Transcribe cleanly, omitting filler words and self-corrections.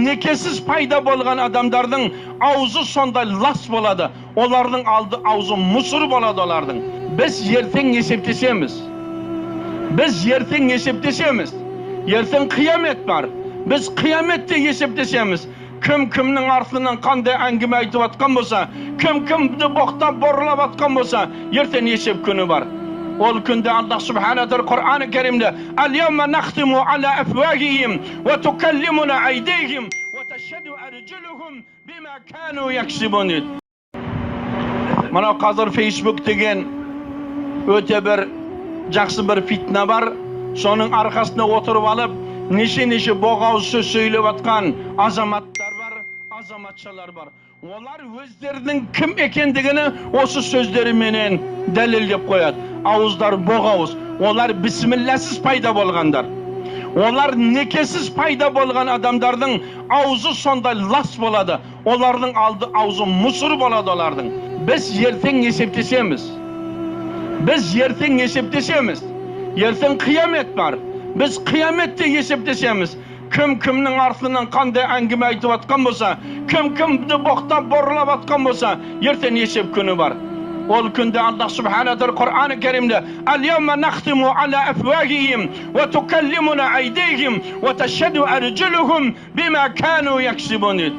Некесіз пайда болған адамдардың аузы сондай лас болады. Олардың алды аузы мұсыр болады олардың. Біз ертең есептесеміз. Біз ертең есептесеміз. Ертең қиямет бар. Біз қияметте есептесеміз. Кім кімнің артынан қандай әңгіме айтып атқан болса, кім кімді боқтап борлап атқан болса, ертең есеп күні бар. Ол күнде Аллах субхана тағала Құран Кәрімде: «Әл-яума нахтиму аля афвахихим ва тукаллимуна айдихим ва ташхаду аржулухум бима кану яксибун» дейді. Мынау қазір Facebook деген өте бір жақсы бір фитна бар. Соның арқасында отырып алып, неше-неше боғауыз сөз сөйлеп атқан азаматтар бар, азаматшалар бар. Олар өздерінің кім екендігini осы сөздеріменен дәлелдеп қояды. Ауыздары боғауыз. Олар бісмілләсіз пайда болғандар. Олар некесіз пайда болған адамдардың аузы сондай лас болады. Олардың алды аузы мұсыр болады олардың. Біз ертең есептесеміз. Біз ертең есептесеміз. Ертең қиямет бар. Біз қияметте есептесеміз. Кім кімнің артынан қандай әңгіме айтып атқан болса, кім кімді боқтап борлап атқан болса, ертең есеп күні бар. Ол күнде Аллах субхана тағала Құран Кәрімде: «Әл-яума нахтиму аля афвахихим ва тукаллимуна айдихим ва ташхаду аржулухум бима кану яксибун» дейді.